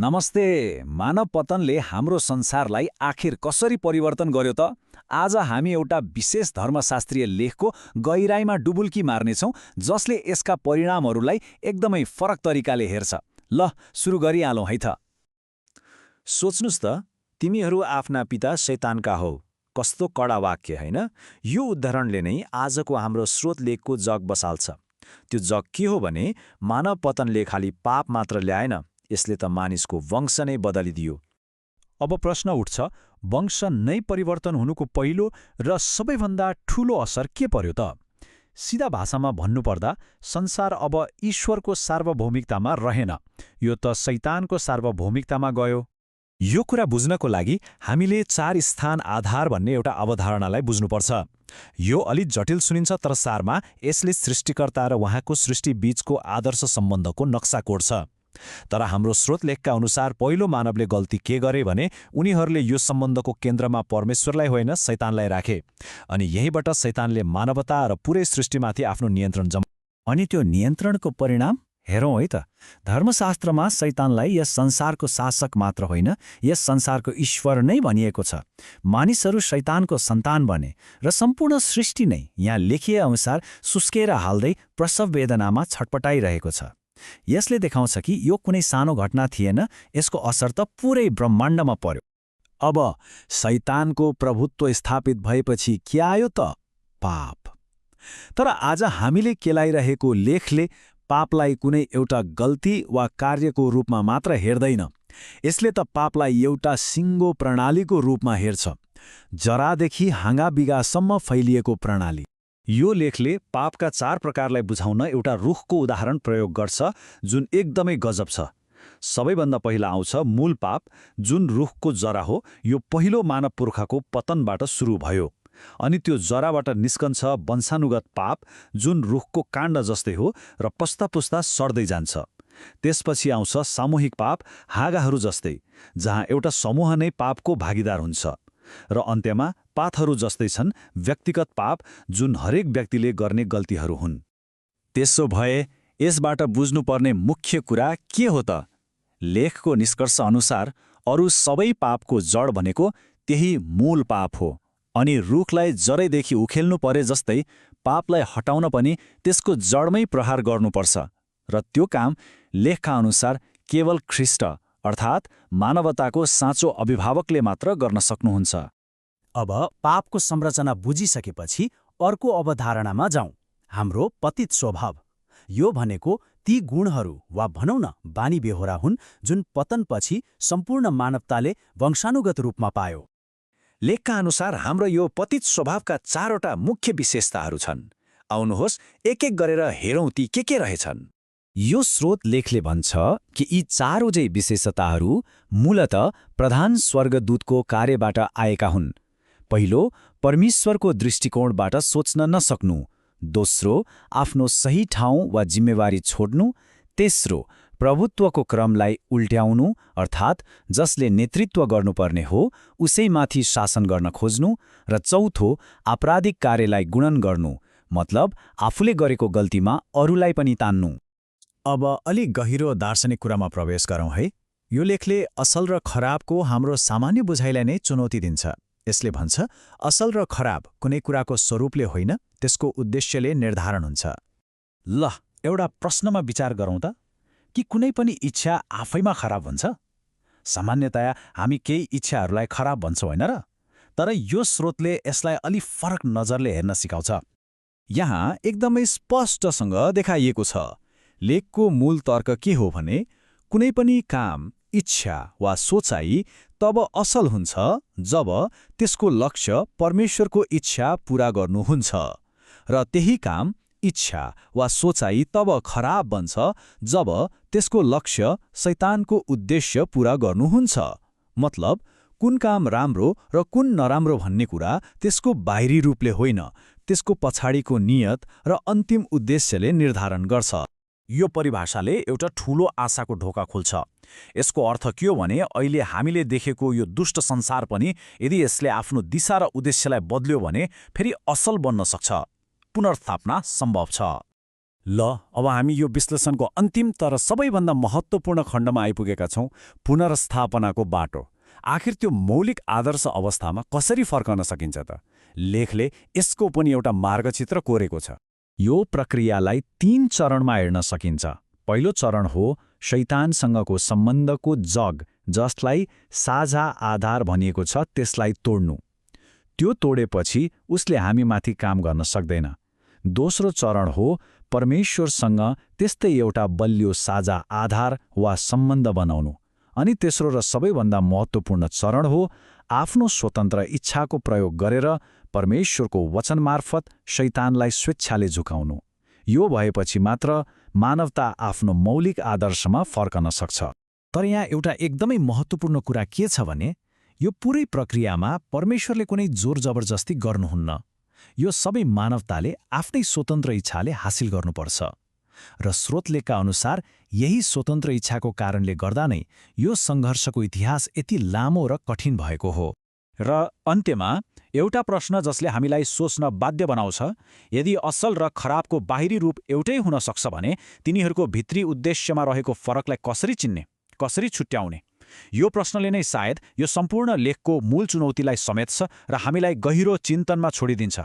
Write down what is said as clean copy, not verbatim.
नमस्ते। मानव पतनले हाम्रो संसारलाई आखिर कसरी परिवर्तन गर्यो त? आज हामी एउटा विशेष धर्मशास्त्रीय लेखको गहिराईमा डुबुल्की मार्नेछौँ, जसले यसका परिणामहरूलाई एकदमै फरक तरिकाले हेर्छ। ल, सुरु गरिहालौँ है त। सोच्नुस् त, तिमीहरू आफ्ना पिता शैतानका हौ। कस्तो कडा वाक्य हैन? यो उदाहरणले नै आजको हाम्रो स्रोत लेखको जग बसाल्छ। त्यो जग के हो भने, मानव पतनले खाली पाप मात्र ल्याएन, यसले त मानिसको वंश नै बदलिदियो। अब प्रश्न उठ्छ, वंश नै परिवर्तन हुनुको पहिलो र सबैभन्दा ठूलो असर के पर्यो त? सिधा भाषामा भन्नुपर्दा संसार अब ईश्वरको सार्वभौमिकतामा रहेन, यो त शैतानको सार्वभौमिकतामा गयो। यो कुरा बुझ्नको लागि हामीले 4 स्थान आधार भन्ने एउटा अवधारणालाई बुझ्नुपर्छ। यो अलि जटिल सुनिन्छ, तर सारमा यसले सृष्टिकर्ता र उहाँको सृष्टि बीचको आदर्श सम्बन्धको नक्सा कोर्छ। तर हाम्रो स्रोत लेखका अनुसार पहिलो मानवले गल्ती के गरे भने उनीहरूले यो सम्बन्धको केन्द्रमा परमेश्वरलाई होइन, शैतानलाई राखे। अनि यहीबाट शैतानले मानवता र पुरै सृष्टिमाथि आफ्नो नियन्त्रण अनि त्यो नियन्त्रणको परिणाम हेरौँ है त। धर्मशास्त्रमा शैतानलाई यस संसारको शासक मात्र होइन, यस संसारको ईश्वर नै भनिएको छ। मानिसहरू शैतानको सन्तान बने र सम्पूर्ण सृष्टि नै यहाँ लेखिए अनुसार सुस्केर हाल्दै प्रसव वेदनामा छटपटाइरहेको छ। यसले देखाउँछ कि यो कुनै सानो घटना थिएन, यसको असर त पुरै ब्रह्माण्डमा पर्यो। अब शैतानको प्रभुत्व स्थापित भएपछि के आयो त? पाप। तर आज हामीले केलाइरहेको लेखले पापलाई कुनै एउटा गल्ती वा कार्यको रूपमा मात्र हेर्दैन। यसले त पापलाई एउटा सिङ्गो प्रणालीको रूपमा हेर्छ, जरादेखि हाँगाबिगासम्म फैलिएको प्रणाली। यो लेखले पापका 4 प्रकारलाई बुझाउन एउटा रुखको उदाहरण प्रयोग गर्छ, जुन एकदमै गजब छ। सबैभन्दा पहिला आउँछ मूल पाप, जुन रुखको जरा हो। यो पहिलो मानव पुर्खाको पतनबाट सुरु भयो। अनि त्यो जराबाट निस्कन्छ वंशानुगत पाप, जुन रुखको काण्ड जस्तै हो र पुस्ता पुस्ता सर्दै जान्छ। त्यसपछि आउँछ सामूहिक पाप, हाँगाहरू जस्तै, जहाँ एउटा समूह नै पापको भागीदार हुन्छ। र अन्त्यमा पातहरू जस्तै छन् व्यक्तिगत पाप, जुन हरेक व्यक्तिले गर्ने गल्तीहरू हुन्। त्यसो भए यसबाट बुझ्नुपर्ने मुख्य कुरा के हो त? लेखको निष्कर्ष अनुसार अरू सबै पापको जड भनेको त्यही मूल पाप हो। अनि रुखलाई जरैदेखि उखेल्नु परे जस्तै पापलाई हटाउन पनि त्यसको जडमै प्रहार गर्नुपर्छ। र त्यो काम लेखका अनुसार केवल ख्रीष्ट अर्थात् मानवताको साँचो अभिभावकले मात्र गर्न सक्नुहुन्छ। अब पापको संरचना बुझिसकेपछि अर्को अवधारणामा जाउँ, हाम्रो पतित स्वभाव। यो भनेको ती गुणहरू वा भनौँ न बानी बेहोरा हुन्, जुन पतनपछि सम्पूर्ण मानवताले वंशानुगत रूपमा पायो। लेखका अनुसार हाम्रो यो पतित स्वभावका 4वटा मुख्य विशेषताहरू छन्। आउनुहोस् एक एक गरेर हेरौँ ती के रहेछन्। यो स्रोत लेखले भन्छ कि यी 4वटै विशेषताहरू मूलत प्रधान स्वर्गदूतको कार्यबाट आएका हुन्। पहिलो, परमेश्वरको दृष्टिकोणबाट सोच्न नसक्नु। दोस्रो, आफ्नो सही ठाउँ वा जिम्मेवारी छोड्नु। तेस्रो, प्रभुत्वको क्रमलाई उल्ट्याउनु, अर्थात् जसले नेतृत्व गर्नुपर्ने हो उसैमाथि शासन गर्न खोज्नु। र चौथो, आपराधिक कार्यलाई गुणन गर्नु, मतलब आफूले गरेको गल्तीमा अरूलाई पनि तान्नु। अब अलि गहिरो दार्शनिक कुरामा प्रवेश गरौँ है। यो लेखले असल र खराबको हाम्रो सामान्य बुझाइलाई नै चुनौती दिन्छ। यसले भन्छ, असल र खराब कुनै कुराको स्वरूपले होइन, त्यसको उद्देश्यले निर्धारण हुन्छ। ल, एउटा प्रश्नमा विचार गरौँ त, कि कुनै पनि इच्छा आफैमा खराब हुन्छ? सामान्यतया हामी केही इच्छाहरूलाई खराब भन्छौँ होइन र? तर यो स्रोतले यसलाई अलि फरक नजरले हेर्न सिकाउँछ। यहाँ एकदमै स्पष्टसँग देखाइएको छ। लेखको मूल तर्क के हो भने, कुनै पनि काम, इच्छा वा सोचाइ तब असल हुन्छ जब त्यसको लक्ष्य परमेश्वरको इच्छा पूरा गर्नु हुन्छ। र त्यही काम, इच्छा वा सोचाइ तब खराब बन्छ जब त्यसको लक्ष्य शैतानको उद्देश्य पूरा गर्नुहुन्छ। मतलब कुन काम राम्रो र कुन नराम्रो भन्ने कुरा त्यसको बाहिरी रूपले होइन, त्यसको पछाडिको नियत र अन्तिम उद्देश्यले निर्धारण गर्छ। यो परिभाषाले एउटा ठूलो आशाको ढोका खोल्छ। यसको अर्थ के हो भने, अहिले हामीले देखेको यो दुष्ट संसार पनि यदि यसले आफ्नो दिशा र उद्देश्यलाई बदल्यो भने फेरि असल बन्न सक्छ। पुनर्स्थापना सम्भव छ। ल अब हामी यो विश्लेषणको अन्तिम तर सबैभन्दा महत्त्वपूर्ण खण्डमा आइपुगेका छौँ, पुनर्स्थापनाको बाटो। आखिर त्यो मौलिक आदर्श अवस्थामा कसरी फर्कन सकिन्छ त? लेखले यसको पनि एउटा मार्गचित्र कोरेको छ। यो प्रक्रियालाई 3 चरणमा हेर्न सकिन्छ। पहिलो चरण हो शैतानसँगको सम्बन्धको जग, जसलाई साझा आधार भनिएको छ, त्यसलाई तोड्नु। त्यो तोडेपछि उसले हामीमाथि काम गर्न सक्दैन। दोस्रो चरण हो परमेश्वरसँग त्यस्तै एउटा बलियो साझा आधार वा सम्बन्ध बनाउनु। अनि तेस्रो र सबैभन्दा महत्त्वपूर्ण चरण हो आफ्नो स्वतन्त्र इच्छाको प्रयोग गरेर परमेश्वरको वचन मार्फत शैतानलाई स्वेच्छाले झुकाउनु। यो भएपछि मात्र मानवता आफ्नो मौलिक आदर्शमा फर्कन सक्छ। तर यहाँ एउटा एकदमै महत्त्वपूर्ण कुरा के छ भने, यो पुरै प्रक्रियामा परमेश्वरले कुनै जोर जबरजस्ती गर्नुहुन्न। यो सबै मानवताले आफ्नै स्वतन्त्र इच्छाले हासिल गर्नुपर्छ। र स्रोतलेखका अनुसार यही स्वतन्त्र इच्छाको कारणले गर्दा नै यो सङ्घर्षको इतिहास यति लामो र कठिन भएको हो। र अन्त्यमा एउटा प्रश्न जसले हामीलाई सोच्न बाध्य बनाउँछ, यदि असल र खराबको बाहिरी रूप एउटै हुन सक्छ भने तिनीहरूको भित्री उद्देश्यमा रहेको फरकलाई कसरी चिन्ने, कसरी छुट्याउने? यो प्रश्नले नै सायद यो सम्पूर्ण लेखको मूल चुनौतीलाई समेट्छ र हामीलाई गहिरो चिन्तनमा छोडिदिन्छ।